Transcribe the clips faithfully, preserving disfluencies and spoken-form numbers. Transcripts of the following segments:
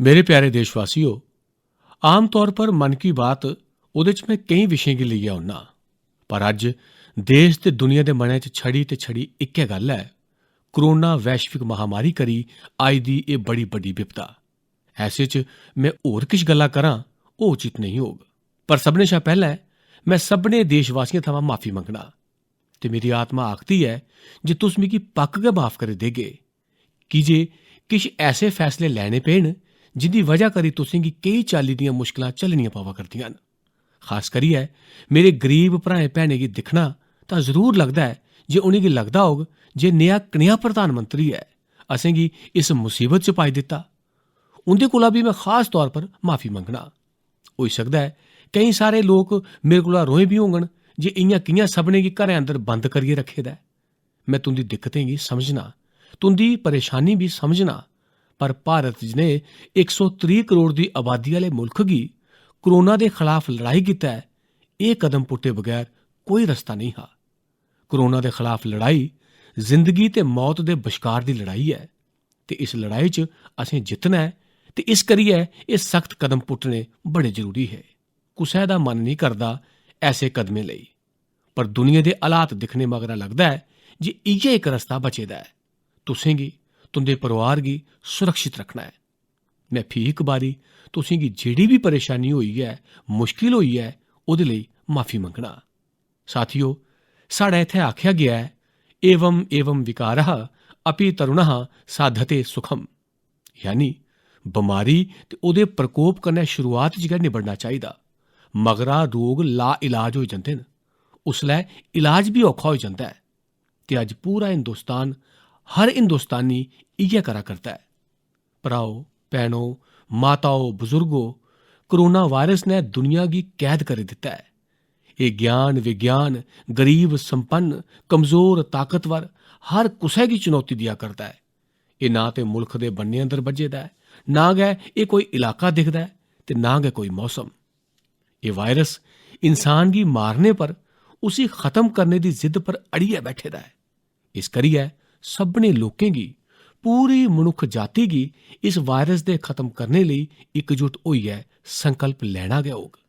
मेरे प्यारे देशवासियो, आम तौर पर मन की बात ओह्दे च में केईं विशें गी लेइयै औन्ना, पर अज्ज देश ते दुनिया दे मनै च छड़ी ते छड़ी इक्कै गल्ल ऐ, कोरोना वैश्विक महामारी करी आई दी एह् बड़ी बड्डी बिपता। ऐसे च में होर किश गल्लां करां, ओह् उचित नेईं होग। पर सभनें शा पैह्लें में सभनें देशवासियें थमां माफी मंगना, ते मेरी आत्मा आखदी ऐ जे तुस मिगी पक्क गै माफ करी देगे, की जे किश ऐसे फैसले लैने पे न जिंदी वजह करी तुसेंगी केई चाल्ली दियां मुश्कलां झल्लनियां पवा करदियां न। खास करियै मेरे गरीब भ्राएं भैनें गी दिक्खना तां जरूर लगदा ऐ जे उ'नेंगी लगदा होग जे नेहा कनेहा प्रधानमंत्री ऐ, असेंगी इस मुसीबत च पाई दित्ता। उं'दे कोला बी में खास तौर पर माफी मंगना। होई सकदा ऐ केईं सारे लोक मेरे कोला रोहें बी होङन जे इ'यां कि'यां सभनें गी घरें अंदर बंद करियै रक्खे दा ऐ। में तुं'दी दिक्कतें गी समझना, तुं'दी परेशानी बी समझना, पर भारत जनेह् इक सौ त्रीह् करोड़ दी आबादी आह्ले मुल्ख गी कोरोना दे खलाफ लड़ाई गितै एह् कदम पुट्टे बगैर कोई रस्ता नेईं हा। कोरोना दे खलाफ लड़ाई जिंदगी ते मौत दे बश्कार दी लड़ाई ऐ, ते इस लड़ाई च असें जित्तना ऐ, ते इस करियै एह् सख्त कदम पुट्टने बड़े जरूरी हे। कुसै दा मन नेईं करदा ऐसे कदमें लेई, पर दुनिया दे हालात दिक्खने मगरा लगदा ऐ जे इ'यै इक रस्ता बचे दा ऐ, तुसेंगी, तुं'दे परोआर गी सुरक्षित रक्खना ऐ। में फ्ही इक बारी तुसेंगी जेह्ड़ी बी परेशानी होई ऐ, मुश्किल होई ऐ, ओह्दे लेई माफी मंगना। साथियो, साढ़े इत्थै आखेआ गेआ ऐ, "एवं एवं विकारः अपि तरुणः साधते सुखम", यानी बमारी ते ओह्दे प्रकोप कन्नै शुरुआत च गै निबड़ना चाहिदा, मगरा रोग ला इलाज होई जंदे न, उसलै इलाज बी औखा होई जंदा ऐ। ते अज्ज पूरा हिंदुस्तान, हर हिंदुस्तानी इ'यै करा करदा ऐ। भ्राओ, भैनो, माताओ, बुजुर्गो, कोरोना वायरस ने दुनिया गी कैद करी दित्ता ऐ। एह् ज्ञान, विज्ञान, गरीब, संपन्न, कमजोर, ताकतवर, हर कुसै गी चुनौती देआ करदा ऐ। एह् ना ते मुल्ख दे बन्ने अंदर बज्झे दा ऐ, ना गै एह् कोई इलाका दिखदा ऐ, ते ना गै कोई मौसम। एह् वायरस इंसान गी मारने पर, उसी खत्म करने दी जिद्द पर अड़ियै बैठे दा ऐ। इस करियै सभनें लोकें गी, पूरी मनुक्ख जाति गी इस वायरस दे खत्म करने लेई इकजुट होइयै संकल्प लैना गै होग।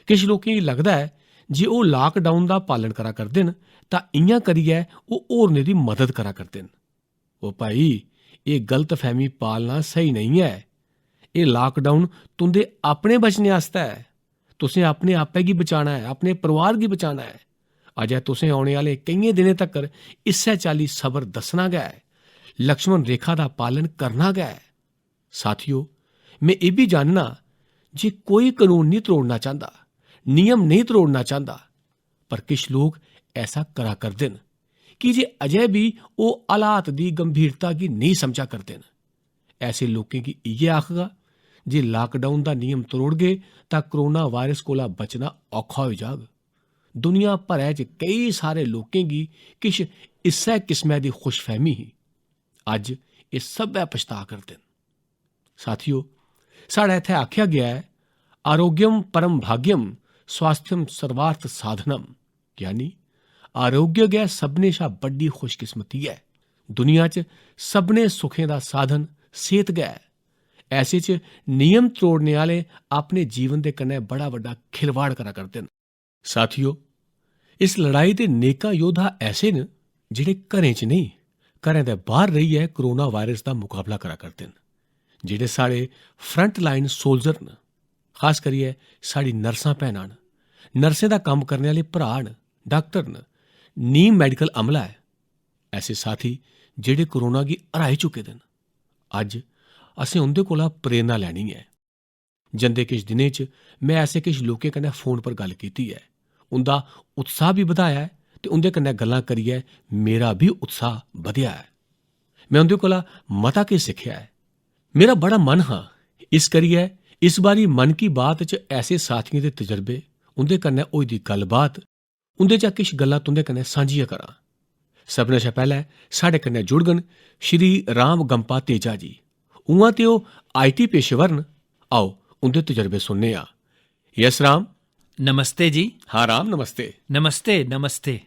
किश लोकें गी लगदा ऐ जे ओह् लाकडाउन दा पालन करा करदे न, तां इ'यां करियै ओह् होरनें दी मदद करा करदे न। ओ भाई, एह् गलतफैह्मी पालना स्हेई नेईं ऐ। एह् लाकडाउन तुं'दे अपने बचने आस्तै ऐ। तुसें अपने आपै गी बचाना ऐ, अपने परोआर गी बचाना ऐ। अजै तुसें औने आह्ले केइयें दिनें तक्कर इस्सै चाल्ली सबर दस्सना गै ऐ, लक्ष्मण रेखा दा पालन करना गै ऐ। साथियो, में एह् बी जानना जे कोई कनून निं त्रोड़ना चांह्दा, नियम नेईं त्रोड़ना चांह्दा, पर किश लोक ऐसा करा करदे न, की जे अजै बी ओह् हालात दी गंभीरता गी नेईं समझा करदे न। ऐसे लोकें गी इ'यै आखगा जे लाकडाउन दा नियम त्रोड़गे तां कोरोना वायरस कोला बचना औखा होई जाग। दुनिया भरै च केई सारे लोकें गी किश इस्सै किस्मै दी खुशफैह्मी ही। अज्ज एह् सब्भै पछताऽ करदे न। साथियो, साढ़े इत्थै आखेआ गेआ ऐ, "आरोग्यम परम भाग्यम, स्वास्थ्यम सर्वार्थ साधनम", यानी आरोग्य गै सभनें शा बड्डी खुशकिस्मती ऐ। दुनिया च सभनें सुखें दा साधन सेह्त गै ऐ। ऐसे च नियम त्रोड़ने आह्ले अपने जीवन दे कन्नै बड़ा बड्डा खिलवाड़ करा करदे न। साथियो, इस लड़ाई दे नेकां योद्धा ऐसे न जेह्ड़े घरें च नेईं, घरें दे बाह्र रेहियै कोरोना वायरस दा मुकाबला करा करदे न। जेह्ड़े साढ़े फ्रंट लाइन सोल्जर न, खास करियै साढ़ी नर्सां भैनां न, नर्सें दा कम्म करने आह्ले भ्राऽ न, डाक्टर न, नीम मैडिकल अमला ऐ, ऐसे साथी जेह्ड़े कोरोना गी हराई चुके दे न। अज्ज असें उं'दे कोला प्रेरणा लैनी ऐ। जंदे किश दिनें च में ऐसे किश लोकें कन्नै फोन पर गल्ल कीती ऐ, उं'दा उत्साह बी बधाया ऐ ते उं'दे कन्नै गल्लां करियै मेरा बी उत्साह बधेआ ऐ। में उं'दे कोला मता किश सिक्खेआ ऐ। मेरा बड़ा मन हा, इस करियै इस बारी मन की बात च ऐसे साथियें दे तजर्बे, उं'दे कन्नै होई दी गल्लबात, उं'दे चा किश गल्लां तुं'दे कन्नै सांझियां करां। सभनें शा पैह्लें साढ़े कन्नै जुड़ङन श्री राम गंपा तेजा जी। उ'आं ते ओह् आईटी पेशेवर न। आओ, उं'दे तजर्बे सुनने आं। यस राम। नमस्ते जी। हाँ राम, नमस्ते। नमस्ते, नमस्ते।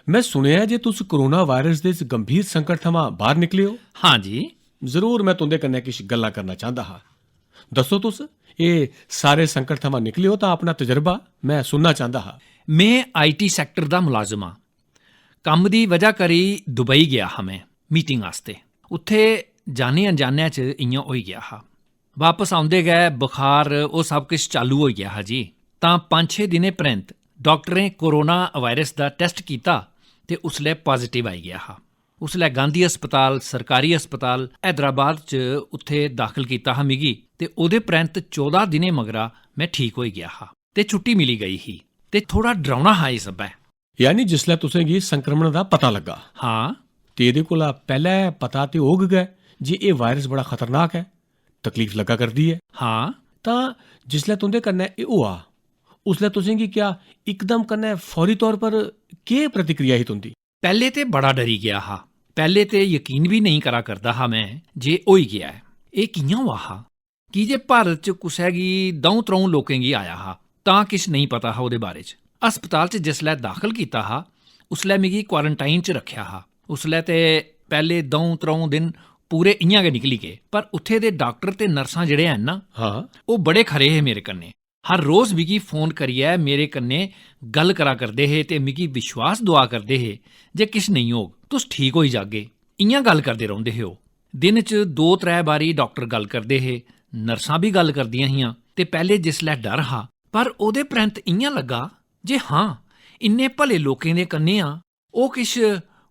में सुनेआ जे तुस कोरोना वायरस दे इस गंभीर संकट थमां बाह्र निकले ओ। हाँ जी। जरूर, में तुं'दे कन्नै किश गल्लां करना चांह्दा हा। दस्सो तुस, एह् सारे संकट थमां निकलेओ तां अपना तजर्बा में सुनना चांह्दा हा। में आईटी सैक्टर दा मुलाजम आं। कम्म दी वजह करी दुबई गेआ हा में मीटिंग आस्तै। उत्थै जाने अनजाने च इ'यां होई गेआ हा। बापस औंदे गै बुखार, ओह् सब किश चालू होई गेआ हा जी। तां पंज छे दिनें परैंत डाक्टरें कोरोना वायरस दा टैस्ट कीता ते उसलै पाजिटिव आई गेआ हा। उसलै गांधी अस्पताल, सरकारी अस्पताल हैदराबाद च उत्थै दाखल कीता हा मिगी ते ओह्दे परैंत चौदां दिनें मगरा में ठीक होई गेआ हा ते छुट्टी मिली गेई ही। ते थोह्ड़ा डरौना हा एह् सब्भै। यानी जिसलै तुसें गी संक्रमण दा पता लग्गा, हां। ते एह्दे कोला पैह्लै पता ते होग गै जे एह् वायरस बड़ा खतरनाक ऐ, तकलीफ लग्गा करदी ऐ। हां। तां जिसलै तुं'दे कन्नै एह् होआ, उसलै तुसें गी क्या इकदम कन्नै फौरी तौर पर केह् प्रतिक्रिया ही तुं'दी? पैह्ले ते बड़ा डरी गेआ हा। पैह्ले ते यकीन बी नेईं करा करदा हा में जे होई गेआ ऐ। एह् कि'यां होआ हा? की जे भारत च कुसै गी द'ऊं त्र'ऊं लोकें गी आया हा, तां किश नेईं पता हा ओह्दे बारे च। अस्पताल च जिसलै दाखल कीता हा, उसलै मिगी क्वारंटाइन च रक्खेआ हा। उसलै ते पैह्ले द'ऊं त्र'ऊं दिन पूरे इ'यां गै निकली गे, पर उत्थै दे डाक्टर ते नर्सां जेह्ड़े हैन ना, हां। ओह् बड़े खरे हे मेरे कन्नै। हर रोज मिगी फोन करियै मेरे कन्नै गल्ल करा करदे हे ते मिगी विश्वास दोआ करदे हे जे किश नेईं होग, तुस ठीक होई जागे। इ'यां गल्ल करदे रौंह्दे हे ओह्। दिन च दो त्रै बारी डाक्टर गल्ल करदे हे, नर्सां बी गल्ल करदियां हियां। ते पैह्ले जिसलै डर हा, पर ओह्दे परैंत इ'यां लग्गा जे हां, इन्ने भले लोकें दे कन्नै आं, ओह् किश,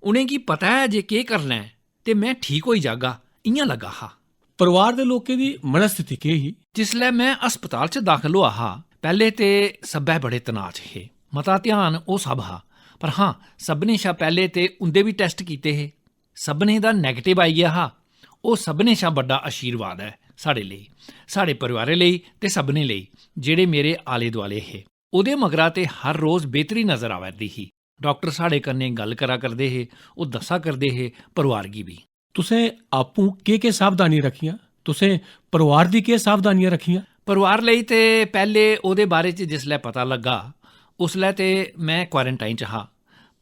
उ'नेंगी पता ऐ जे केह् करना ऐ ते में ठीक होई जागा, इ'यां लग्गा हा। परोआर दे लोकें दी मनस्थिति केह् ही? जिसलै में अस्पताल च दाखल होआ हा, पैह्ले ते सब्भै बड़े तनाऽ च हे। मता ध्यान ओह् सब हा, पर हां, सभनें शा पैह्ले ते उं'दे बी टैस्ट कीते हे। सभनें दा नैगेटिव आई गेआ हा। ओह् सभनें शा बड्डा आशीर्वाद ऐ साढ़े लेई, साढ़े परोआरै लेई ते सभनें लेई जेह्ड़े मेरे आले-दुआले हे। ओह्दे मगरा ते हर रोज बेह्तरी नजर आवा 'रदी ही। डाक्टर साढ़े कन्नै गल्ल करा करदे हे, ओह् दस्सा करदे हे परोआर गी बी। तुसें आपूं केह्-केह् सावधानियां रक्खियां? तुसें परोआर दी केह् सावधानियां रक्खियां? परोआर लेई ते पैह्ले ओह्दे बारे च जिसलै पता लग्गा, उसलै ते में क्वारंटाइन च हा,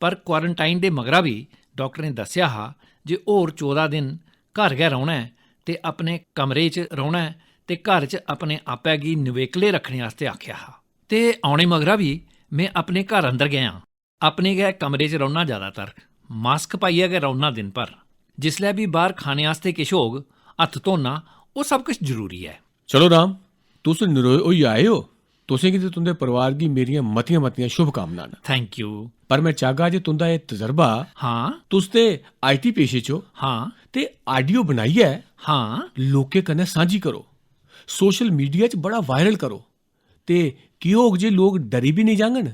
पर क्वारंटाइन दे मगरा बी डाक्टरें दस्सेआ हा जे होर चौदां दिन घर गै रौह्ना ऐ ते अपने कमरे च रौह्ना ऐ ते घर च अपने आपै गी नवेकले रक्खने आस्तै आखेआ हा। ते औने मगरा बी में अपने घर अंदर गै आं। अपने गै कमरे च रौह्ना ज्यादातर, मास्क पाइयै गै रौह्ना दिन भर। जिसलै बी बाह्र खाने आस्तै किश होग, हत्थ धोना, ओह् सब किश जरूरी ऐ। चलो राम, तुस नरोए होइयै आए ओ, तुसें गी ते तुं'दे परोआर गी मेरियां मतियां-मतियां शुभकामनां न। Thank you। पर में चाहगा जे तुं'दा एह् तजर्बा, हां। तुस ते आईटी पेशे च ओ, हां। ते आडियो बनाइयै, हां। लोकें कन्नै सांझी करो, सोशल मीडिया च बड़ा वायरल करो। ते केह् होग जे लोक डरी बी नेईं जाङन?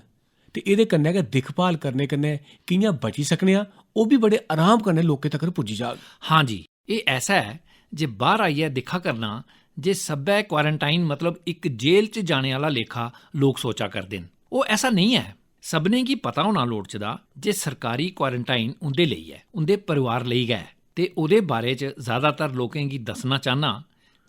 ते एह्दे कन्नै गै दिक्खभाल करने कन्नै कि'यां बची सकने आं, ओह् बी बड़े आराम कन्नै लोकें तगर पुज्जी जाग। हां जी, एह् ऐसा ऐ जे बाह्र आइयै दिक्खा करना जे सब्भै क्वारंटाइन मतलब इक जेल च जाने आह्ला लेखा लोक सोचा करदे न। ओह् ऐसा नेईं ऐ। सभनें गी पता होना लोड़चदा जे सरकारी क्वारंटाइन उं'दे लेई ऐ, उं'दे परिवार लेई गै ऐ। ते ओह्दे बारे च ज्यादातर लोकें गी दस्सना चाह्न्नां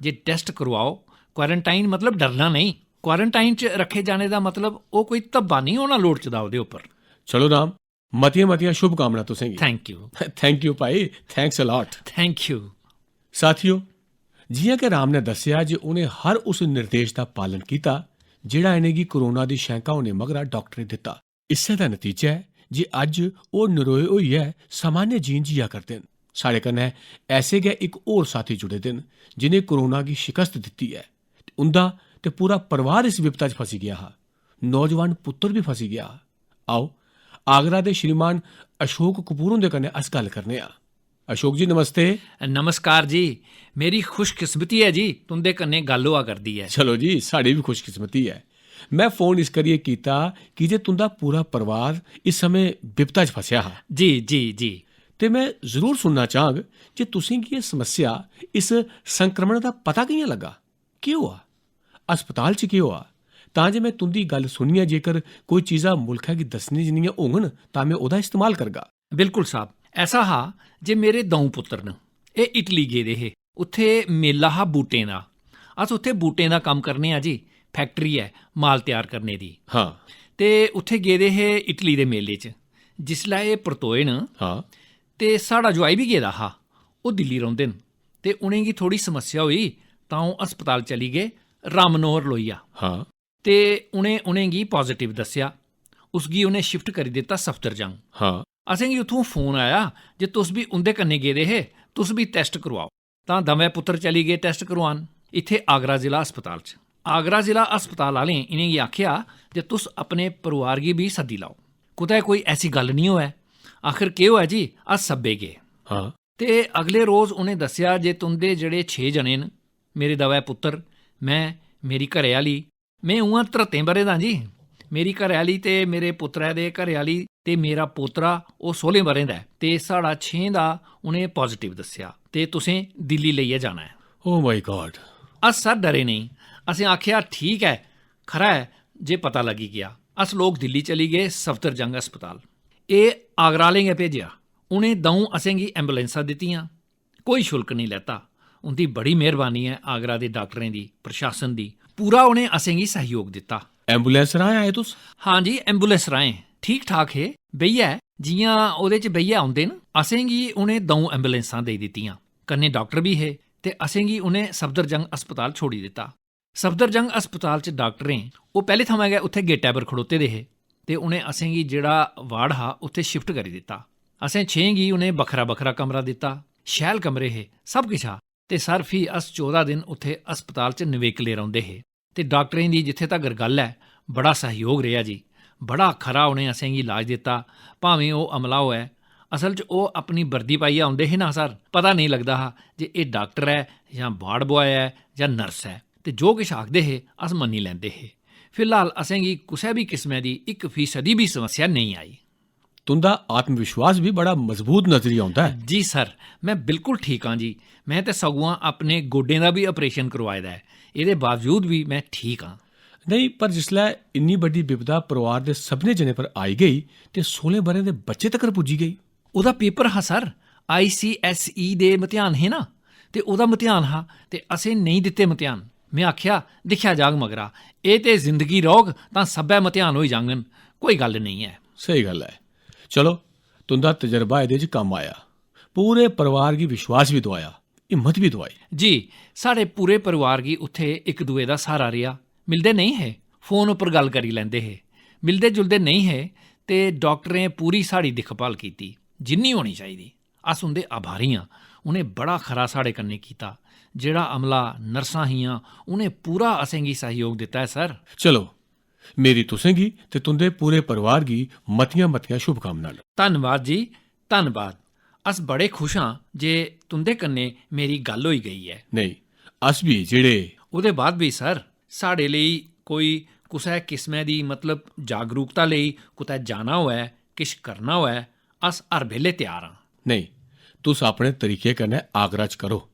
जे टैस्ट करोआओ। क्वारंटाइन मतलब डरना नेईं। क्वारंटाइन च रक्खे जाने दा मतलब ओह् कोई धब्बा नेईं होना लोड़चदा ओह्दे उप्पर। चलो राम, मतियां-मतियां शुभकामनां तुसें गी। Thank you। Thank you भाई, thanks a lot। Thank you। साथियो, जि'यां के राम ने दस्सेआ जे उ'नें हर उस निर्देश दा पालन कीता जेह्ड़ा इ'नेंगी कोरोना दी शैंका होने मगरा डाक्टरें दित्ता। इस्सै दा नतीजा ऐ जे अज्ज ओह् नरोए होइयै सामान्य जीन जिया करदे न। साढ़े कन्नै ऐसे गै इक होर साथी जुड़े दे न जि'नें कोरोना गी शिकस्त दित्ती ऐ। ते उं'दा ते पूरा परिवार इस विपता च फसी गेआ हा। नौजवान पुत्तर बी फसी गेआ। आओ, आगरा दे श्रीमान अशोक कपूर हुंदे कन्नै अस गल्ल करने आं। अशोक जी, नमस्ते। नमस्कार जी, मेरी खुशकिस्मती ऐ जी, तुं'दे कन्नै गल्ल होआ करदी ऐ। चलो जी, साढ़ी बी खुशकिस्मती ऐ। में फोन इस करियै कीता की जे तुं'दा पूरा परिवार इस समें बिपता च फसेआ हा। जी, जी, जी। ते में जरूर सुनना चाह्ङ जे तुसें गी एह् समस्या, इस संक्रमण दा पता कि'यां लग्गा? केह् होआ? अस्पताल च केह् होआ? तां जे में तुं'दी गल्ल सुनियै जेकर कोई चीजां मुल्खै गी दस्सने जनेहियां होङन, तां में ओह्दा इस्तेमाल करगा। बिल्कुल साहब, ऐसा हा जे मेरे द'ऊं पुत्तर न, एह् इटली गेदे हे। उत्थै मेला हा बूटें दा। अस उत्थै बूटें दा कम्म करने आं जी, फैक्टरी ऐ माल त्यार करने दी। हां। ते उत्थै गेदे हे इटली दे मेले च। जिसलै एह् परतोए न, हां। ते साढ़ा जोआई बी गेदा हा, ओह् दिल्ली रौंह्दे न, ते उ'नेंगी थोह्ड़ी समस्या होई, तां ओह् अस्पताल चली गे राम मनोहर लोहिया। हां। ते उ'नें उ'नेंगी पॉजिटिव दस्सेआ। उसगी उ'नें शिफ्ट करी दित्ता सफदरजंग। हां। असेंगी उत्थुं फोन आया जे तुस बी उं'दे कन्नै गेदे हे, तुस बी टैस्ट करोआओ। तां दवै पुत्तर चली गे टैस्ट करोआन इत्थै आगरा जिला अस्पताल च। आगरा जिला अस्पताल आह्लें इ'नेंगी आखेआ जे तुस अपने परोआर गी बी सद्दी लैओ, कुतै कोई ऐसी गल्ल निं होऐ। आखर केह् होऐ जी, अस सब्बै गे। हां। ते अगले रोज उ'नें दस्सेआ जे तुं'दे जेह्ड़े छे जने न, मेरे दवै पुत्तर, में, मेरी घरै आह्ली, में उ'आं त्रत्तें ब'रें दा जी, मेरी घरै आह्ली ते मेरे पुत्तरै दे घरै आह्ली ते मेरा पोतरा, ओह् सोह्लें ब'रें दा ऐ ते साढ़ा छें दा उ'नें पॉजिटिव दस्सेआ ते तुसें दिल्ली लेइयै जाना ऐ। Oh my God! अस सर डरे नेईं। असें आखेआ, ठीक ऐ, खरा ऐ जे पता लग्गी गेआ। अस लोक दिल्ली चली गे सफदरजंग अस्पताल। एह् आगरा आह्लें गै भेजेआ। उ'नें द'ऊं असेंगी एम्बुलेंसां दित्तियां। कोई शुल्क नेईं लैता। उं'दी बड़ी मेहरबानी ऐ आगरा दे डाक्टरें दी, प्रशासन दी। पूरा उ'नें असेंगी सैह्योग दित्ता। एम्बुलेंस राहें आए तुस? हां जी, एम्बुलेंस राहें। ठीक ठाक हे, बेहियै, जि'यां ओह्दे च बेहियै औंदे न। असेंगी उ'नें द'ऊं एम्बुलेंसां देई दित्तियां। कन्नै डाक्टर बी हे ते असेंगी उ'नें सफदरजंग अस्पताल छोड़ी दित्ता। सफदरजंग अस्पताल च डाक्टरें, ओह् पैह्ले थमां गै उत्थै गेटै पर खड़ोते दे हे ते उ'नें असेंगी जेह्ड़ा वार्ड हा, उत्थै शिफ्ट करी दित्ता। असें छें गी उ'नें बक्खरा-बक्खरा कमरा दित्ता। शैल कमरे हे, सब किश हा। ते सर, फ्ही अस चौदां दिन उत्थै अस्पताल च नवेकले रौंह्दे हे। ते डाक्टरें दी जित्थै तगर गल्ल ऐ, बड़ा सैह्योग रेहा जी। बड़ा खरा उ'नें असेंगी इलाज दित्ता, भामें ओह् अमला होऐ। असल च ओह् अपनी वर्दी पाइयै औंदे हे ना सर, पता नेईं लगदा हा जे एह् डाक्टर ऐ जां वार्ड बॉय ऐ जां नर्स ऐ। ते जो किश आखदे हे, अस मन्नी लैंदे हे। फिलहाल असेंगी कुसै बी किस्मै दी इक फीसदी बी समस्या नेईं आई। तुं'दा आत्मविश्वास बी बड़ा मजबूत नजरी औंदा ऐ। जी सर, में बिल्कुल ठीक आं जी। में ते सगुआं अपने गोडें दा बी ऑपरेशन करोआए दा ऐ। एह्दे बावजूद बी में ठीक आं। नेईं, पर जिसलै इन्नी बड्डी बिपदा परोआर दे सभनें जनें पर आई गेई ते सोह्लें ब'रें दे बच्चे तगर पुज्जी गेई। ओह्दा पेपर हा सर, आई सी एस ई दे मतेहान हे ना, ते ओह्दा मतेहान हा ते असें नेईं दित्ते मतेहान। में आखेआ, दिक्खेआ जाग मगरा, एह् ते जिंदगी रौह्ग तां सब्भै मतेहान होई जाङन, कोई गल्ल नेईं ऐ। स्हेई गल्ल ऐ। चलो, तुं'दा तजरबा एह्दे च कम्म आया। पूरे परोआर गी विश्वास बी दोआया, हिम्मत बी दोआई। जी, साढ़े पूरे परोआर गी उत्थै इक दुए दा स्हारा रेहा। मिलदे नेईं हे, फोन उप्पर गल्ल करी लैंदे हे। मिलदे जुलदे नेईं हे ते डाक्टरें पूरी साढ़ी दिक्खभाल कीती, जिन्नी होनी चाहिदी। अस उं'दे आभारी आं। उ'नें बड़ा खरा साढ़े कन्नै कीता। जेह्ड़ा अमला, नर्सां हियां, उ'नें पूरा असेंगी सैह्योग दित्ता ऐ सर। चलो, मेरी तुसेंगी ते तुं'दे पूरे परोआर गी मतियां-मतियां शुभकामनां न। धन्नवाद जी, धन्नवाद। अस बड़े खुश आं जे तुं'दे कन्नै मेरी गल्ल होई गेई ऐ। नेईं, अस बी जेह्ड़े ओह्दे बाद बी सर, साढ़े लेई कोई कुसै किस्मै दी, मतलब, जागरूकता लेई कुतै जाना होऐ, किश करना होऐ, अस हर बेल्लै त्यार आं। नेईं, तुस अपने तरीके कन्नै आगरा च करो।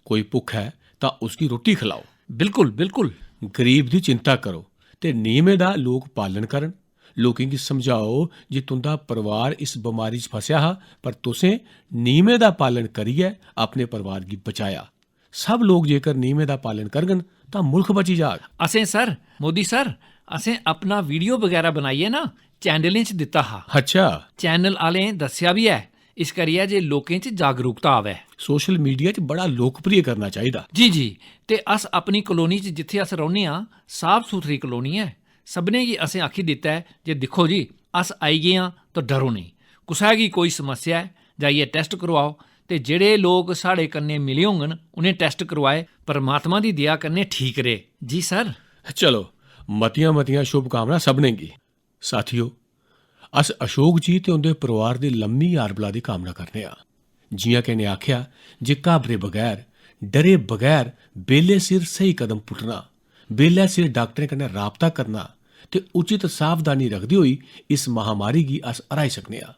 कोई भुक्खा ऐ तां उसगी रुट्टी खलाओ। बिल्कुल, बिल्कुल। गरीब दी चिंता करो ते नियमें दा लोक पालन करन। लोकें गी समझाओ जे तुं'दा परोआर इस बमारी च फसेआ हा, पर तुसें नियमें दा पालन करियै अपने परोआर गी बचाया। सब लोक जेकर नियमें दा पालन करङन तां मुल्ख बची जाग। असें सर, मोदी सर, असें अपना वीडियो बगैरा बनाइयै ना चैनलें च दित्ता हा। अच्छा। चैनल आह्लें दस्सेआ बी ऐ, इस करियै जे लोकें च जागरूकता आवै। सोशल मीडिया च बड़ा लोकप्रिय करना चाहिदा। जी, जी। ते अस अपनी कॉलोनी च जित्थै अस रौह्ने आं, साफ सुथरी कॉलोनी ऐ। सभनें गी असें आखी दित्ता ऐ जे दिक्खो जी, अस आई गे आं, तो डरो नेईं। कुसै गी कोई समस्या ऐ, जाइयै टैस्ट करोआओ। ते जेह्ड़े लोक साढ़े कन्नै मिले होङन, उ'नें टैस्ट करोआए, परमात्मा दी दया कन्नै ठीक रेह्। जी सर। चलो, मतियां-मतियां शुभकामनां सभनें गी। साथियो, अस अशोक जी ते उं'दे परोआर दी लम्मी आरबला दी कामना करने आं। जि'यां कि इ'नें आखेआ जे घाबरे बगैर, डरे बगैर बेल्ले सिर स्हेई कदम पुट्टना, बेल्लै सिर डाक्टरें कन्नै राबता करना ते उचित सावधानी रखदे होई इस महामारी गी अस हराई सकने आं।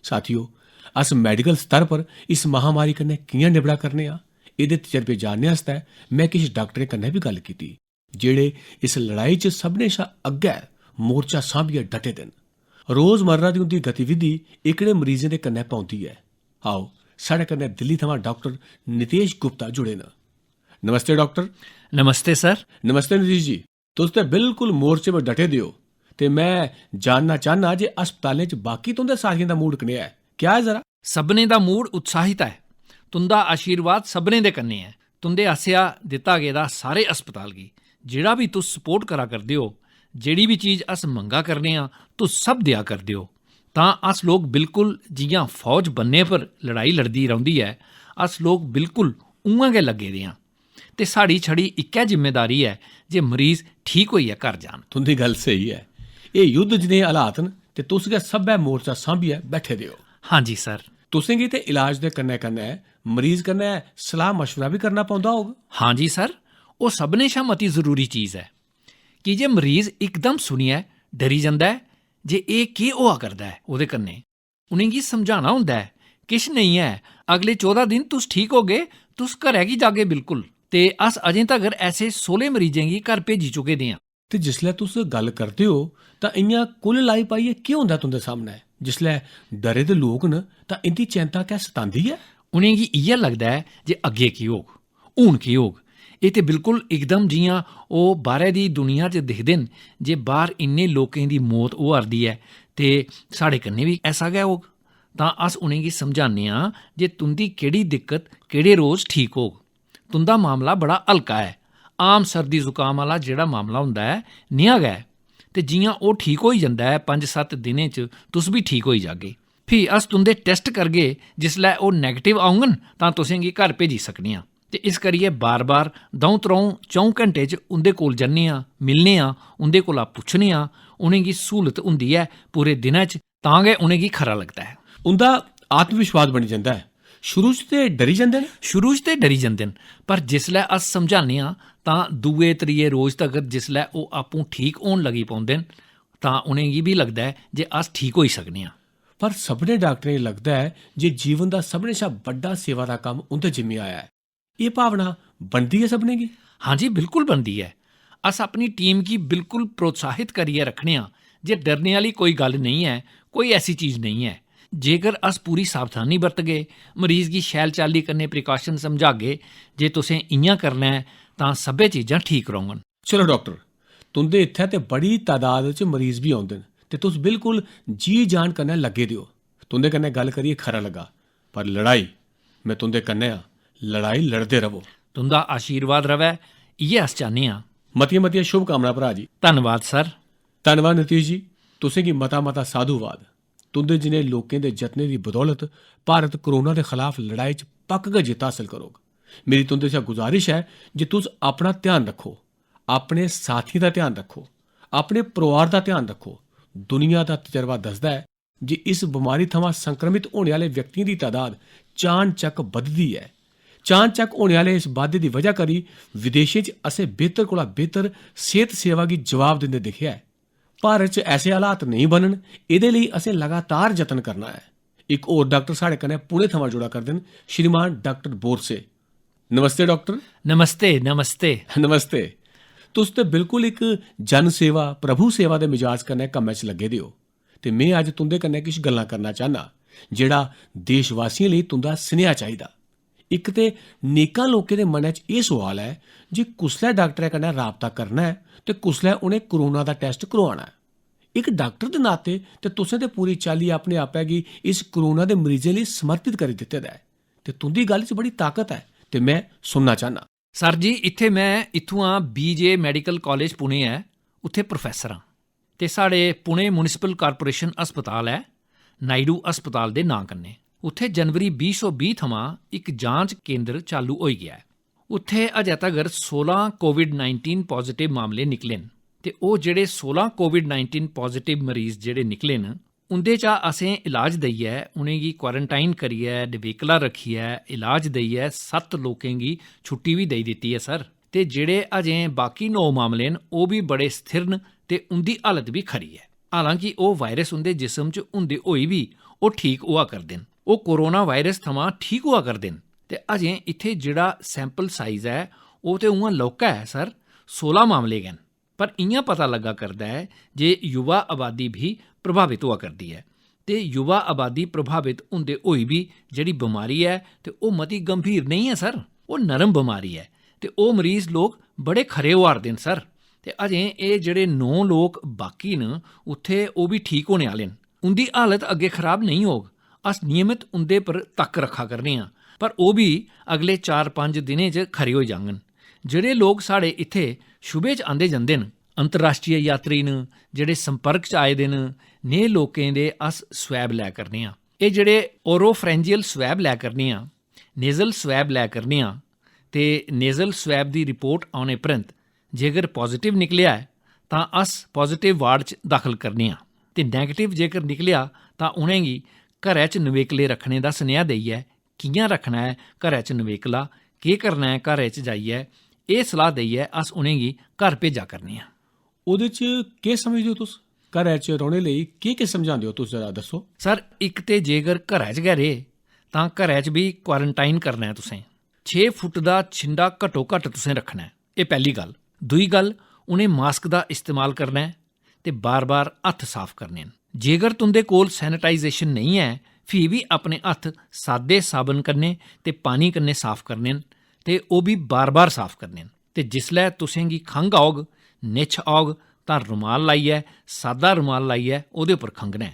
साथियो, अस मैडिकल स्तर पर इस महामारी कन्नै कि'यां निबड़ा करने आं, एह्दे तजरबे जानने आस्तै में किश डाक्टरें कन्नै बी गल्ल कीती, जेह्ड़े इस लड़ाई च सभनें शा अग्गै मोर्चा सांभियै डटे दे न। रोजमर्रा दी उं'दी गतिविधि एह्कड़े मरीजें दे कन्नै पौंदी ऐ। आओ, साढ़े कन्नै दिल्ली थमां डाक्टर नितेश गुप्ता जुड़े न। नमस्ते डाक्टर। नमस्ते सर। नमस्ते नितेश जी, तुस ते बिल्कुल मोर्चे पर डटे दे ओ ते में जानना चाह्न्नां जे अस्पतालें च बाकी तुं'दे साथियें दा मूड कनेहा ऐ? क्या ऐ जरा? सभनें दा मूड उत्साहित ऐ। तुं'दा आशीर्वाद सभनें दे कन्नै ऐ। तुं'दे आसेआ दित्ता गेदा सारे अस्पताल गी, जेह्ड़ा बी तुस सपोर्ट करा करदे ओ, जेह्ड़ी बी चीज अस मंगा करने आं, तुस सब देआ करदे ओ, तां अस लोक बिल्कुल जि'यां फौज बन्ने पर लड़ाई लड़दी रौंह्दी ऐ, अस लोक बिल्कुल उ'आं गै लग्गे दे आं। ते साढ़ी छड़ी इक्कै जिम्मेदारी ऐ जे मरीज ठीक होइयै घर जान। तुं'दी गल्ल स्हेई ऐ। एह् युद्ध जनेह् हालात न ते तुस गै सब्भै मोर्चा सांभियै बैठे दे ओ। हां जी सर। तुसें गी ते इलाज दे कन्नै-कन्नै मरीज कन्नै सलाह मशवरा बी करना पौंदा होग। हां जी सर, ओह् सभनें शा मती जरूरी चीज ऐ, की जे मरीज इकदम सुनियै डरी जंदा ऐ जे एह् केह् होआ करदा ऐ ओह्दे कन्नै। उ'नेंगी समझाना होंदा ऐ, किश नेईं ऐ, अगले चौदां दिन तुस ठीक होगे, तुस घरै गी जागे बिल्कुल। ते अस अजें तगर ऐसे सोह्ले मरीजें गी घर भेजी चुके दे आं। ते जिसलै तुस गल्ल करदे ओ, तां इ'यां कुल लाई पाइयै केह् होंदा तुं'दे सामनै? जिसलै डरे दे लोक न, तां इं'दी चैंता गै सतांदी ऐ। उ'नेंगी इ'यै लगदा ऐ जे अग्गें केह् होग, हून केह् होग। एह् ते बिल्कुल इकदम जि'यां ओह् बाह्रै दी दुनिया च दिखदे न जे बाह्र इन्ने लोकें दी मौत होआ 'रदी ऐ ते साढ़े कन्नै बी ऐसा गै होग। तां अस उ'नेंगी समझाने आं जे तुं'दी केह्ड़ी दिक्कत केह्ड़े रोज ठीक होग। तुं'दा मामला बड़ा हल्का ऐ, आम सर्दी जुकाम आह्ला जेह्ड़ा मामला होंदा ऐ, नेहा गै ऐ। ते जि'यां ओह् ठीक होई जंदा ऐ, पंज सत्त दिनें च तुस बी ठीक होई जागे। फ्ही अस तुं'दे टैस्ट करगे, जिसलै ओह् नैगेटिव औङन तां तुसें गी घर भेजी सकने आं। ते इस करियै बार-बार द'ऊं त्र'ऊं च'ऊं घैंटे च उं'दे कोल जन्ने आं, मिलने आं, उं'दे कोला पुच्छने आं, उ'नेंगी स्हूलत होंदी ऐ पूरे दिनै च, तां गै उ'नेंगी खरा लगदा ऐ। उं'दा आत्मविश्वास बनी जंदा ऐ। शुरू च ते डरी जंदे न। शुरू च ते डरी जंदे न, पर जिसलै अस समझाने आं तां दूए त्रिये रोज तगर जिसलै ओह् आपूं ठीक होन लगी पौंदे न तां उ'नेंगी बी लगदा ऐ जे अस ठीक होई सकने आं। पर सभनें डाक्टरें गी लगदा ऐ जे जीवन दा सभनें शा बड्डा सेवा दा कम्म उं'दे जिम्मे आया ऐ। एह् भावना बनदी ऐ सभनें गी? हां जी, बिल्कुल बनदी ऐ। अस अपनी टीम गी बिल्कुल प्रोत्साहित करियै रक्खने आं जे डरने आह्ली कोई गल्ल नेईं ऐ, कोई ऐसी चीज नेईं ऐ। जेकर अस पूरी सावधानी बरतगे, मरीज गी शैल चाल्ली कन्नै प्रिकाशन समझागे जे तुसें इ'यां करना ऐ, तां सब्भै चीजां ठीक रौह्ङन। चलो डाक्टर, तुं'दे इत्थै ते बड़ी तादाद च मरीज बी औंदे न ते तुस बिल्कुल जी जान कन्नै लग्गे दे ओ। तुं'दे कन्नै गल्ल करियै खरा लग्गा, पर लड़ाई, में तुं'दे कन्नै आं, लड़ाई लड़दे र'वो। तुं'दा आशीर्वाद र'वै, इ'यै अस चाह्न्ने आं। मतियां-मतियां शुभकामनां भ्राऽ जी। धन्नवाद सर। धन्नवाद नीतीश जी, तुसें गी मता-मता साधुवाद। तुं'दे जनेह् लोकें दे जतनें दी बदौलत भारत कोरोना दे खलाफ लड़ाई च पक्क गै जित्त हासल करोग। मेरी तुं'दे शा गुजारिश ऐ जे तुस अपना ध्यान रक्खो, अपने साथियें दा ध्यान रक्खो, अपने परोआर दा ध्यान रक्खो। दुनिया दा तजरबा दसदा ऐ जे इस बमारी थमां संक्रमित होने आह्ले व्यक्तियें दी तादाद चान-चक्क बधदी ऐ। चान-चक्क होने आह्ले इस बाद्धे दी वजह करी विदेशें च असें बेहतर कोला बेहतर सेह्त सेवा गी जवाब दिंदे दिक्खेआ ऐ। भारत च ऐसे हालात नेईं बनन, एह्दे लेई असें लगातार जतन करना ऐ। इक होर डाक्टर साढ़े कन्नै पुणे थमां जुड़ा करदे न, श्रीमान डाक्टर बोरसे। नमस्ते डाक्टर। नमस्ते, नमस्ते। नमस्ते। तुस ते बिल्कुल इक जन सेवा, प्रभु सेवा दे मिजाज कन्नै कम्मै च लग्गे दे ओ। ते में अज्ज तुं'दे कन्नै किश गल्लां करना चाह्न्नां, जेह्ड़ा देशवासियें लेई तुं'दा सनेहा चाहिदा। इक ते नेकां लोकें दे मनै च एह् सोआल ऐ जे कुसलै डाक्टरै कन्नै राबता करना ऐ ते कुसलै उ'नें कोरोना दा टैस्ट करोआना ऐ। इक डाक्टर दे नाते ते तुसें ते पूरी चाल्ली अपने आपै गी इस कोरोना दे मरीजें लेई समर्पित करी दित्ते दा ऐ। ते तुं'दी गल्ल च बड़ी ताकत ऐ ते में सुनना चाह्न्नां। सर जी, इत्थै में इत्थुआं बीजे मेडिकल कालेज पुणे ऐ, उत्थै प्रोफैसर आं। ते साढ़े पुणे म्युनिसिपल कारपोरेशन अस्पताल ऐ, नायडू अस्पताल दे नांऽ कन्नै। उत्थै जनवरी बीह् सौ बीह् थमां इक जांच केंदर चालू होई गेआ ऐ। उत्थै अजै तगर सोलां कोविड नाइनटीन पाजिटिव मामले निकले न ते ओह् जेह्ड़े सोलां कोविड नाइनटीन पाजिटिव मरीज जेह्ड़े निकले न, उं'दे चा असें इलाज देइयै, उ'नेंगी क्वारंटाइन करियै, डबेकला रक्खियै, इलाज देइयै सत्त लोकें गी छुट्टी बी देई दित्ती ऐ सर। ते जेह्ड़े अजें बाकी नौ मामले न, ओह् बी बड़े स्थिर न ते उं'दी हालत बी खरी ऐ। हालांकि ओह् वायरस उं'दे जिस्म च होंदे होई बी ओह् ठीक होआ करदे न। ओह् कोरोना वायरस थमां ठीक होआ करदे न। ते अजें इत्थै जेह्ड़ा सैंपल साइज ऐ, ओह् ते उ'आं लौह्का ऐ सर, सोलां मामले गै न। पर इ'यां पता लग्गा करदा ऐ जे युवा आबादी बी प्रभावत होआ करदी ऐ। ते युवा आबादी प्रभावत होंदे होई बी जेह्ड़ी बमारी ऐ ते ओह् मती गंभीर नेईं ऐ सर, ओह् नरम बमारी ऐ। ते ओह् मरीज लोक बड़े खरे होआ 'रदे न सर। ते अजें एह् जेह्ड़े नौ लोक बाकी न, उत्थै ओह् बी ठीक होने आह्ले न। उं'दी हालत अग्गें खराब नेईं होग। अस नियमत उं'दे पर तक्क रक्खा करने आं। पर ओह् बी अगले चार पंज दिनें च खरे होई जाङन। जेह्ड़े लोक साढ़े इत्थै शुबे च आंदे जंदे न, अंतर्राष्ट्रीय यात्री न, जेह्ड़े संपर्क च आए दे न, नेह लोकें दे अस स्वैब लै करने आं। एह् जेह्ड़े ओरोफैरिंजियल स्वैब लै करने आं, नेजल स्वैब लै करने आं, ते नेजल स्वैब दी रिपोर्ट औने परैंत जेकर पॉजिटिव निकलेआ ऐ, तां अस पॉजिटिव वार्ड च दाखल करने आं, ते नेगेटिव जेकर निकलेआ, तां उ'नेंगी घरै च नवेकले रक्खने दा सनेहा देइयै, कि'यां रक्खना ऐ घरै च नवेकला, केह् करना ऐ घरै च जाइयै, एह् सलाह देइयै अस उ'नेंगी घर भेजा करने आं। ओह्दे च केह् समझदे ओ तुस? घरै च रौह्ने लेई केह्-केह् समझांदे ओ तुस, जरा दस्सो। सर, इक ते जेकर घरै च गै रेह्, तां घरै च बी क्वारंटाइन करना ऐ तुसें। छे फुट दा छिंडा घट्टो-घट्ट तुसें रक्खना ऐ। एह् पैह्ली गल्ल। दूई गल्ल, उ'नें मास्क दा इस्तेमाल करना ऐ ते बार-बार हत्थ साफ करने न। जेकर तुं'दे कोल सैनिटाइजेशन नेईं ऐ, फ्ही बी अपने हत्थ सादे साबन कन्नै ते पानी कन्नै साफ करने न, ते ओह् बी बार-बार साफ करने न। ते जिसलै तुसें गी खंघ औग, निच्छ औग, तां रुमाल लाइयै, सादा रुमाल लाइयै ओह्दे उप्पर खंघना ऐ,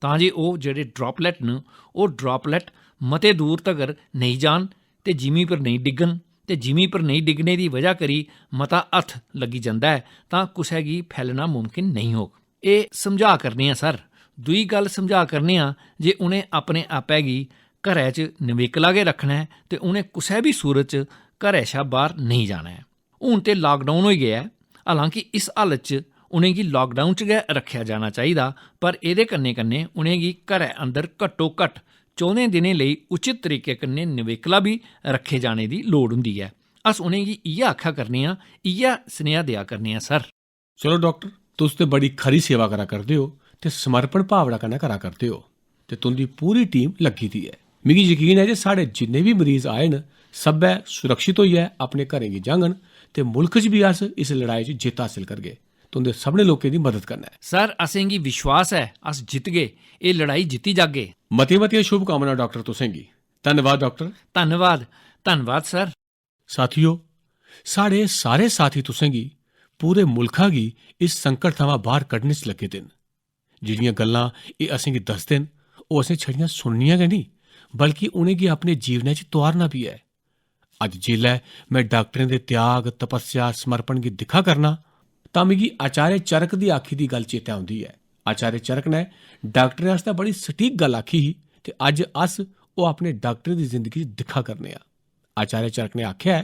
तां जे ओह् जेह्ड़े ड्रापलेट न, ओह् ड्रापलेट मते दूर तगर नेईं जान ते जिमीं पर नेईं डिग्गन, ते जिमीं पर नेईं डिग्गने दी बजह करी मता हत्थ लग्गी जंदा ऐ, तां कुसै गी फैलना मुमकिन नेईं होग। एह् समझा करने आं सर। दूई गल्ल समझा करने आं जे उ'नें अपने आपै गी घरै च नवेकला गै रक्खना ऐ ते उ'नें कुसै बी सूरत च घरै शा बाह्र नेईं जाना ऐ। हून ते लॉकडाउन होई गेआ ऐ, हालांकि इस हालत च उ'नेंगी लॉकडाउन च गै रक्खेआ जाना चाहिदा, पर एह्दे कन्नै-कन्नै उ'नेंगी घरै अंदर घट्टो-घट्ट चौदें दिनें लेई उचित तरीके कन्नै नवेकला बी रक्खे जाने दी लोड़ होंदी ऐ। अस उ'नेंगी इ'यै आखा करने आं, इ'यै सनेहा देआ करने आं सर। चलो डाक्टर, तुस ते बड़ी खरी सेवा करा करदे ओ ते समर्पण भावना कन्नै करा करदे ओ ते तुं'दी पूरी टीम लग्गी दी ऐ। मिगी यकीन ऐ जे साढ़े जिन्ने बी मरीज आए न, सब्भै सुरक्षत होइयै अपने घरें गी जाङन ते मुल्ख च बी अस इस लड़ाई च जित्त हासल करगे, तुं'दे सभनें लोकें दी मदद कन्नै। सर, असेंगी विश्वास ऐ, अस जितगे, एह् लड़ाई जित्ती जागे। मतियां-मतियां शुभकामनां डाक्टर तुसेंगी। धन्नवाद डाक्टर। धन्नवाद, धन्नवाद सर। साथियो, साढ़े सारे साथी तुसेंगी, पूरे मुल्खा गी इस संकट थमां बाह्र कड्ढने च लग्गे दे न। जेह्ड़ियां गल्लां एह् असेंगी दसदे न, ओह् असें छड़ियां सुननियां गै नेईं, बल्कि उ'नेंगी अपने जीवनै च तुआरना बी ऐ। अज्ज जेल्लै में डाक्टरें दे त्याग, तपस्या, समर्पण गी दिक्खा करना, तां मिगी आचार्य चरक दी आखी दी गल्ल चेतै औंदी ऐ। आचार्य चरक ने डाक्टरें आस्तै बड़ी सटीक गल्ल आखी ही ते अज्ज अस ओह् अपने डाक्टरें दी जिंदगी च दिक्खा करने आं। आचार्य चरक ने आखेआ ऐ,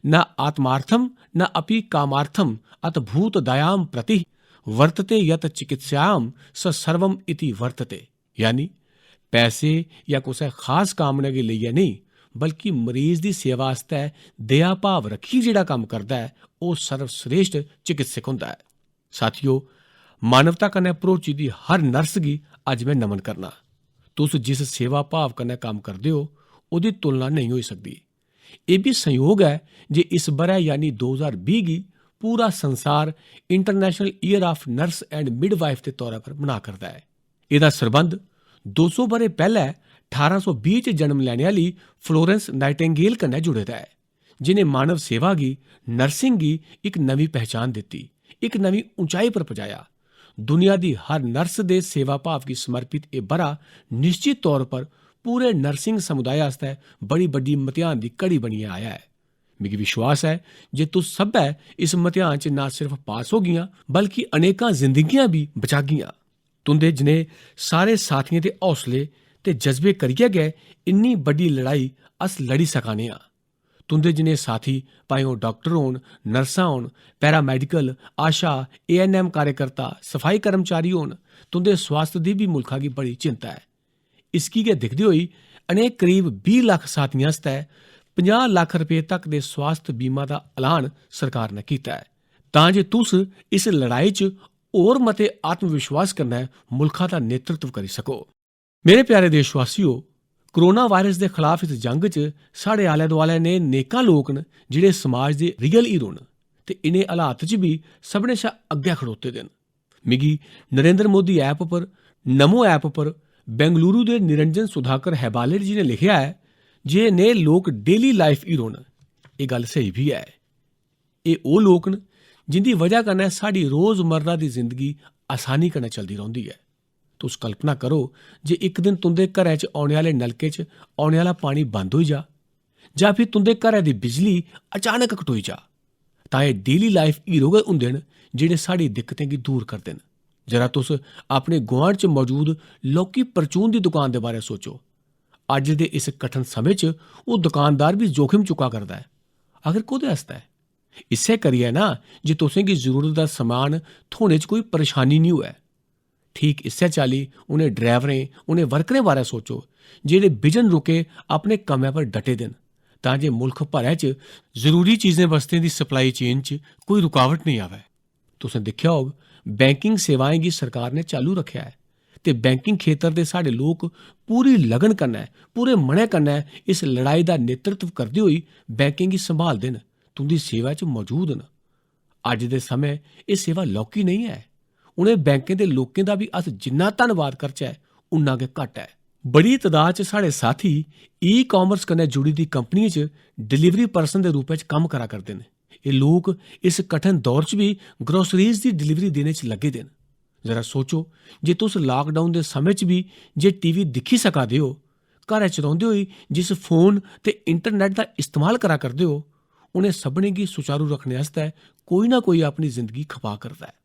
"न आत्मार्थम न अपि कामार्थम अत भूत दयाम प्रति वर्तते यत चिकित्सायाम स सर्वम इति वर्तते।" यानी पैसे जां कुसै खास कामना गी लेइयै नेईं, बल्कि मरीज दी सेवा आस्तै दया भाव रक्खियै जेह्ड़ा कम्म करदा ऐ, ओह् सर्वश्रेष्ठ चिकित्सक होंदा ऐ। साथियो, मानवता कन्नै भरोची दी हर नर्स गी अज्ज में नमन करना। तुस जिस सेवा भाव कन्नै कम्म करदे ओ, ओह्दी तुलना नेईं होई सकदी। एह् बी संयोग ऐ जे इस ब'रै यानी दो ज्हार बीह् गी पूरा संसार International Year of Nurse and Midwife दे तौरा पर मना करदा ऐ। एह्दा सरबंध दो सौ ब'रे पैह्लै ठारां सौ बीह् च जन्म लैने आह्ली फ्लोरेंस नाइटिंगेल कन्नै जुड़े दा ऐ, जि'नें मानव सेवा गी, नर्सिंग गी इक नमीं पहचान दित्ती, इक नमीं उंचाई पर पजाया। दुनिया दी हर नर्स दे सेवा भाव गी समर्पित एह् ब'रा निश्चित तौर पर पूरे नर्सिंग समुदाय आस्तै बड़ी बड्डी मतेहान दी घड़ी बनियै आया ऐ। मिगी विश्वास ऐ जे तुस सब्भै इस मतेहान च ना सिर्फ पास होगियां, बल्कि अनेकां जिंदगियां बी बचागियां। तुं'दे जनेह् सारे साथियें दे हौसले ते जज्बे करियै गै इन्नी बड्डी लड़ाई अस लड़ी सका ने आं। तुं'दे जनेह् साथी, भाएं ओह् डाक्टर होन, नर्सां होन, पैरामेडिकल, आशा, एएनएम कार्यकर्ता, सफाई कर्मचारी होन, तुं'दे स्वास्थ दी बी मुल्खा गी बड़ी चिंता ऐ। इसगी गै दिखदे होई अनेक करीब बीह् लक्ख साथियें आस्तै पंजाह् लक्ख रपेऽ तक दे स्वास्थ बीमा दा ऐलान सरकार ने कीता ऐ, तां जे तुस इस लड़ाई च होर मते आत्मविश्वास कन्नै मुल्खा दा नेतृत्व करी सको। मेरे प्यारे देशवासियो, कोरोना वायरस दे खलाफ इस जंग च साढ़े आलै-दुआलै ने नेकां लोक न जेह्ड़े समाज दे रियल हीरो न ते इ'नें हालात च बी सभनें शा अग्गै खड़ोते दे न। मिगी नरेंद्र मोदी ऐप पर, नमो ऐप पर बेंगलुरु दे निरंजन सुधाकर हैबालेट जी ने लिखेआ ऐ जे नेह् लोक डेली लाइफ हीरो न। एह् गल्ल स्हेई बी ऐ। एह् ओह् लोक न जिं'दी वजह कन्नै साढ़ी रोजमर्रा दी जिंदगी आसानी कन्नै चलदी रौंह्दी ऐ। तुस कल्पना करो जे इक दिन तुं'दे घरै च औने आह्ले नलके च औने आह्ला पानी बंद होई जा, जां फ्ही तुं'दे घरै दी बिजली अचानक कटोई जा, तां एह् डेली लाइफ हीरो गै होंदे न जेह्ड़े साढ़ी दिक्कतें गी दूर करदे न। जरा तुस अपने गुआंढ च मौजूद लौह्की परचून दी दुकान दे बारै सोचो। अज्ज दे इस कठन समें च ओह् दुकानदार बी जोखिम चुक्का करदा ऐ। आखर कोह्दे आस्तै? इस्सै करियै ना जे तुसें गी जरूरत दा समान थ्होने च कोई परेशानी निं होऐ। ठीक इस्सै चाल्ली उ'नें ड्राइवरें, उ'नें वर्करें बारै सोचो जेह्ड़े बिजन रुके अपने कम्मै पर डटे दे न, तां जे मुल्ख भरै च जरूरी चीजें बस्तें दी सप्लाई चेन च कोई रुकावट नेईं आवै। तुसें दिक्खेआ होग, बैंकिंग सेवाएं गी सरकार ने चालू रक्खेआ ऐ ते बैंकिंग खेतर दे साढ़े लोक पूरी लगन कन्नै, पूरे मनै कन्नै इस लड़ाई दा नेतृत्व करदे होई बैंकें गी संभालदे न, तुं'दी सेवा च मौजूद न। अज्ज दे समें एह् सेवा लौह्की नेईं ऐ। उ'नें बैंकें दे लोकें दा बी अस जिन्ना धन्नवाद करचै, उन्ना गै घट्ट ऐ। बड़ी तदाद च साढ़े साथी ई-कामर्स कन्नै जुड़ी दी कंपनियें च डिलीवरी पर्सन दे रूपै च कम्म करा करदे न। एह् लोक इस कठन दौर च बी ग्रोसरीज दी डिलीवरी देने च लग्गे दे न। जरा सोचो जे तुस लाकडाउन दे समें च बी जे टीवी दिक्खी सका दे ओ, घरै च रौंह्दे होई जिस फोन ते इंटरनेट दा इस्तेमाल करा करदे ओ, उ'नें सभनें गी सुचारू रक्खने आस्तै कोई ना कोई अपनी जिंदगी खपा करदा ऐ।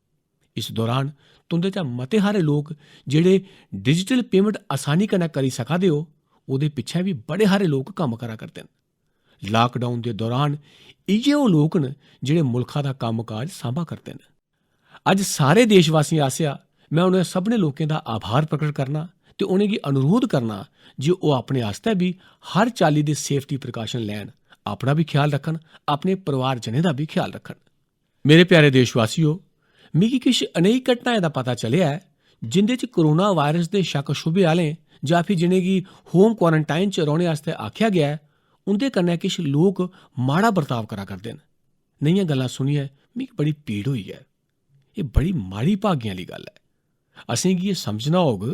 इस दौरान तुं'दे चा मते हारे लोक जेह्ड़े डिजिटल पेमेंट असानी कन्नै करी सका दे ओ, ओह्दे पिच्छें बी बड़े हारे लोक कम्म करा करदे न। लाकडाउन दे दौरान इ'यै ओह् लोक न जेह्ड़े मुल्खा दा कम्मकाज सांभा करदे न। अज्ज सारे देशवासियें आसेआ में उ'नें सभनें लोकें दा आभार प्रकट करना ते उ'नेंगी अनुरोध करना जे ओह् अपने आस्तै बी हर चाल्ली दे सेफ्टी प्रिकाशन लैन, अपना बी ख्याल रक्खन, अपने परिवारजनें दा बी ख्याल रक्खन। मेरे प्यारे देशवासियो, मिगी किश अनेही घटनाएं दा पता चलेआ ऐ जिं'दे च कोरोना वायरस दे शक्क शुबे आह्लें जां फ्ही जि'नेंगी होम क्वारंटाइन च रौह्ने आस्तै आखेआ गेआ ऐ, उं'दे कन्नै किश लोक माड़ा बर्ताव करा करदे न। नेहियां गल्लां सुनियै मिगी बड़ी पीड़ होई ऐ। एह् बड़ी माड़ी भागें आह्ली गल्ल ऐ। असेंगी एह् समझना होग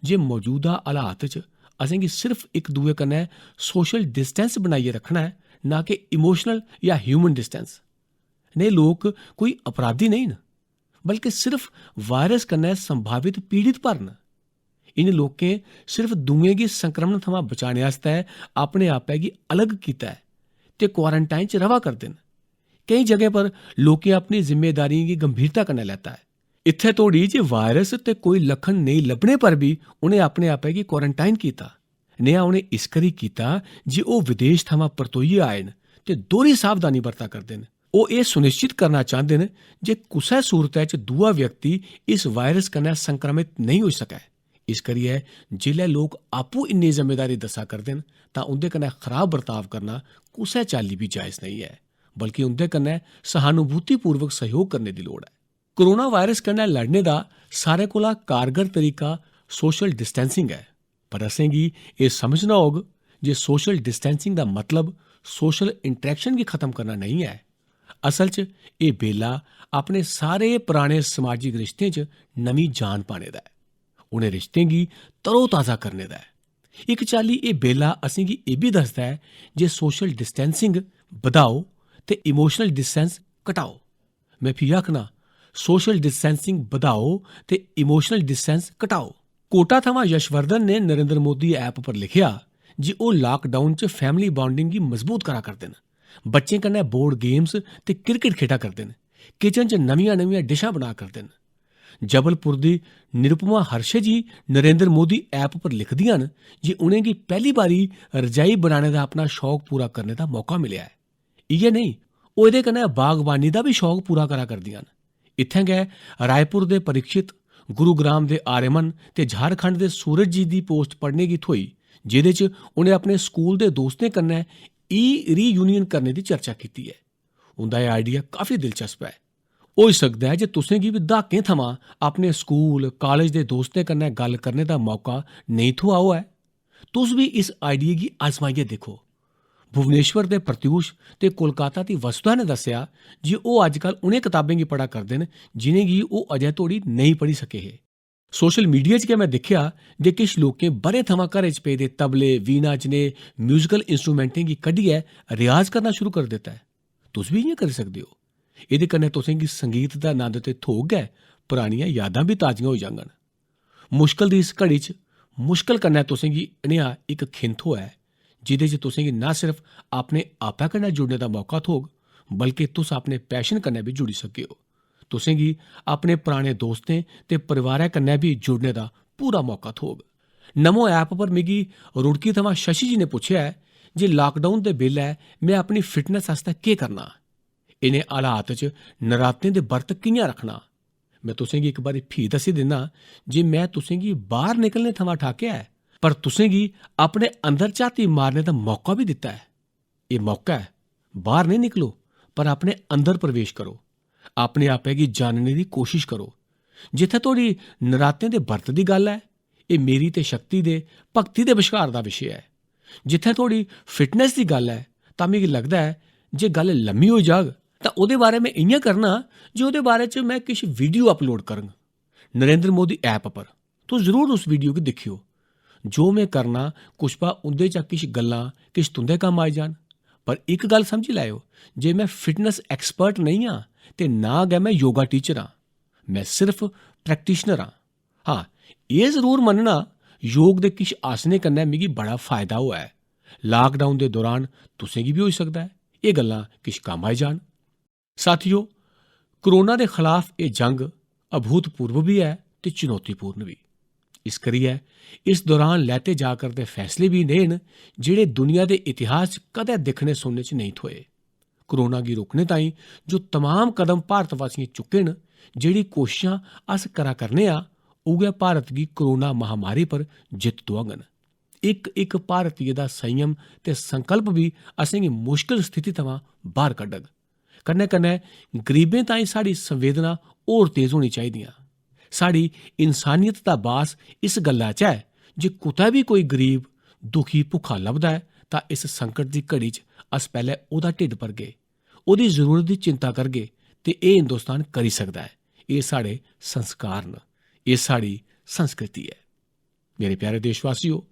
जे मौजूदा हालात च असेंगी सिर्फ इक दुए कन्नै सोशल डिस्टेंस बनाइयै रक्खना ऐ, ना कि इमोशनल जां ह्यूमन डिस्टेंस। नेह् लोक कोई अपराधी नेईं न, बल्कि सिर्फ वायरस कन्नै संभावित पीड़ित भर न। इ'नें लोकें सिर्फ दूएं गी संक्रमण थमां बचाने आस्तै अपने आपै गी अलग कीता ऐ ते क्वारंटाइन च र'वा करदे न। केईं जगहें पर लोकें अपनी जिम्मेदारियें गी गंभीरता कन्नै लैता ऐ। इत्थै तोड़ी जे वायरस ते कोई लक्खन नेईं लब्भने पर बी उ'नें अपने आपै गी क्वारंटाइन कीता। नेहा उ'नें इस करी कीता जे ओह् विदेश थमां परतोइयै आए न ते दोह्री सावधानी बरता करदे न। ओह् एह् सुनिश्चत करना चांह्दे न जे कुसै सूरतै च दूआ व्यक्ति इस वायरस कन्नै संक्रमित नेईं होई सकै। इस करियै जिसलै लोक आपूं इन्नी जिम्मेदारी दस्सा करदे न तां उं'दे कन्नै खराब बर्ताव करना कुसै चाल्ली बी जायज नेईं ऐ, बल्कि उं'दे कन्नै सहानुभूतिपूर्वक सैह्योग करने दी लोड़ ऐ। कोरोना वायरस कन्नै लड़ने दा सारें कोला कारगर तरीका सोशल डिस्टेंसिंग ऐ, पर असेंगी एह् समझना होग जे सोशल डिस्टेंसिंग दा मतलब सोशल इंटरेक्शन गी खत्म करना नेईं ऐ। असल च एह् बेल्ला अपने सारे पराने समाजिक रिश्तें च नमीं जान पाने दा ऐ, उ'नें रिश्तें गी तरोताजा करने दा ऐ। इक चाल्ली एह् बेल्ला असेंगी एह् बी दसदा ऐ जे सोशल डिस्टेंसिंग बधाओ ते इमोशनल डिस्टेंस घटाओ। में फ्ही आखना, सोशल डिस्टेंसिंग बधाओ ते इमोशनल डिस्टेंस घटाओ। कोटा थमां यशवर्धन ने नरेंद्र मोदी ऐप पर लिखेआ जे ओह् लाकडाउन च फैमिली बांडिंग गी मजबूत करा करदे न, बच्चें कन्नै बोर्ड गेम्स ते क्रिकेट खेढा करदे न, किचन च नमियां-नमियां डिशां बना करदे न। जबलपुर दी निरुपमा हर्षे जी नरेंद्र मोदी ऐप पर लिखदियां न जे उ'नेंगी पैह्ली बारी रजाई बनाने दा अपना शौक पूरा करने दा मौका मिलेआ ऐ। इ'यै नेईं, ओह् एह्दे कन्नै बागबानी दा बी शौक पूरा करा करदियां न। इत्थें गै रायपुर दे परीक्षित, गुरुग्राम दे आर्यमन ते झारखंड दे सूरज जी दी पोस्ट पढ़ने गी थ्होई, जेह्दे च उ'नें अपने स्कूल दे दोस्तें कन्नै ई रीयूनियन करने दी चर्चा कीती ऐ। उं'दा एह् आइडिया काफी दिलचस्प ऐ। होई सकदा ऐ जे तुसें गी बी द्हाकें थमां अपने स्कूल, कालेज दे दोस्तें कन्नै गल्ल करने दा मौका नेईं थ्होआ होऐ। तुस बी इस आइडिया गी आजमाइयै दिक्खो। भुवनेश्वर दे प्रत्यूष ते कोलकाता दी वसुधा ने दस्सेआ जे ओह् अज्जकल उ'नें कताबें गी पढ़ा करदे न जि'नेंगी ओह् अजें तोड़ी नेईं पढ़ी सके हे। सोशल मीडिया च गै में दिक्खेआ जे किश लोकें ब'रें थमां घरै च पेदे तबले, वीणा जनेह् म्यूजिकल इंस्ट्रूमेंटें गी कड्ढियै रियाज करना शुरू करी दित्ता ऐ। तुस बी इ'यां करी सकदे ओ। एह्दे कन्नै तुसें गी संगीत दा नंद ते थ्होग गै, परानियां यादां बी ताजियां होई जाङन। मुश्कल दी इस घड़ी च मुश्कल कन्नै तुसें गी नेहा इक खिन थ्होऐ, जेह्दे च तुसें गी ना सिर्फ अपने आपै कन्नै जुड़ने दा मौका थ्होग, बल्के तुस अपने पैशन कन्नै बी जुड़ी सकगे ओ। तुसें गी अपने पराने दोस्तें ते परिवारै कन्नै बी जुड़ने दा पूरा मौका थ्होग। नमो ऐप पर मिगी रुड़की थमां शशि जी ने पुच्छेआ ऐ जे लाकडाउन दे बेल्लै में अपनी फिटनेस आस्तै केह् करना। इ'नें हालात च नरातें दे बर्त कि'यां रक्खना? में तुसें गी इक बारी फ्ही दस्सी दिन्ना जे में तुसें गी बाह्र निकलने थमां ठाकेआ ऐ, पर तुसें गी अपने अंदर झाती मारने दा मौका बी दित्ता ऐ। एह् मौका ऐ, बाह्र नेईं निकलो, पर अपने अंदर प्रवेश करो, अपने आपै गी जानने दी कोशश करो। जित्थै धोड़ी नरातें दे बर्त दी गल्ल ऐ, एह् मेरी ते शक्ति दे, भक्ति दे बश्कार दा विशे ऐ। जित्थै धोड़ी फिटनेस दी गल्ल ऐ, तां मिगी लगदा ऐ जे गल्ल लम्मी होई जाग, तां ओह्दे बारै में इ'यां करना जे ओह्दे बारै च में किश वीडियो अपलोड करङ नरेंद्र मोदी ऐप पर। तुस जरूर उस वीडियो गी दिक्खेओ। जो में करना, कुछ पा उं'दे चा किश गल्लां किश तुं'दे कम्म आई जान। पर इक गल्ल समझी लैओ जे में फिटनेस एक्सपर्ट नेईं आं ते ना गै में योगा टीचर आं। में सिर्फ प्रैक्टिशनर आं। हां, एह् जरूर मन्नना, योग दे किश आसनें कन्नै मिगी बड़ा फायदा होआ ऐ। लाकडाउन दे दौरान तुसें गी बी होई सकदा ऐ एह् गल्लां किश कम्म आई जान। साथियो, कोरोना दे खलाफ एह् जंग अभूतपूर्व बी ऐ ते चुनौतीपूर्ण बी। इस करियै इस दौरान लैते जा करदे फैसले बी नेह् न जेह्ड़े दुनिया दे इतिहास च कदें दिक्खने सुनने च नेईं थ्होए। कोरोना गी रोकने ताईं जो तमाम कदम भारतवासियें चुक्के न, जेह्ड़ी कोशशां अस करा करने आं, उ'ऐ भारत गी कोरोना महामारी पर जित्त दुआङन। इक इक भारतीय दा संयम ते संकल्प बी असेंगी मुश्कल स्थिति थमां बाह्र कड्ढग। कन्नै कन्नै गरीबें ताईं साढ़ी संवेदना होर तेज होनी चाहिदियां। साढ़ी इंसानियत दा बास इस गल्ला च ऐ जे कुतै बी कोई गरीब दुखी भुक्खा लभदा ऐ तां इस संकट दी घड़ी च अस पैह्लें ओह्दा ढिड्ड भरगे, ओह्दी जरूरत दी चिंता करगे ते एह् हिंदुस्तान करी सकदा ऐ। एह् साढ़े संस्कार न, एह् साढ़ी संस्कृति ऐ। मेरे प्यारे देशवासियो,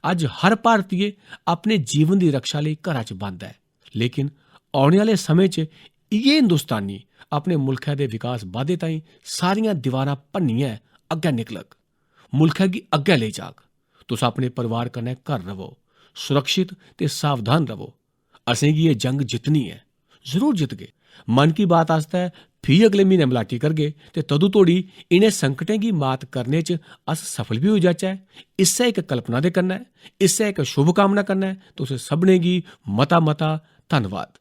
अज्ज हर भारतीय अपने जीवन दी रक्षा लेई घरा च बंद ऐ, लेकिन औने आह्ले समें च इ'यै हिंदुस्तानी अपने मुल्खै दे विकास बाद्धे ताईं सारियां दीवारां भन्नियै अग्गै निकलग, मुल्खै गी अग्गै लेई जाग। तुस अपने परिवार कन्नै घर रवो, सुरक्षित ते सावधान रवो। असेंगी एह् जंग जित्तनी ऐ, जरूर जितगे। मन की बात आस्तै फ्ही अगले म्हीने मलाटी करगे ते तदू तोड़ी इ'नें संकटें गी मात करने च अस सफल बी होई जाचै। इस्सै इक कल्पना दे कन्नै, इस्सै इक शुभकामना कन्नै तुसें सभनें गी मता मता धन्नवाद।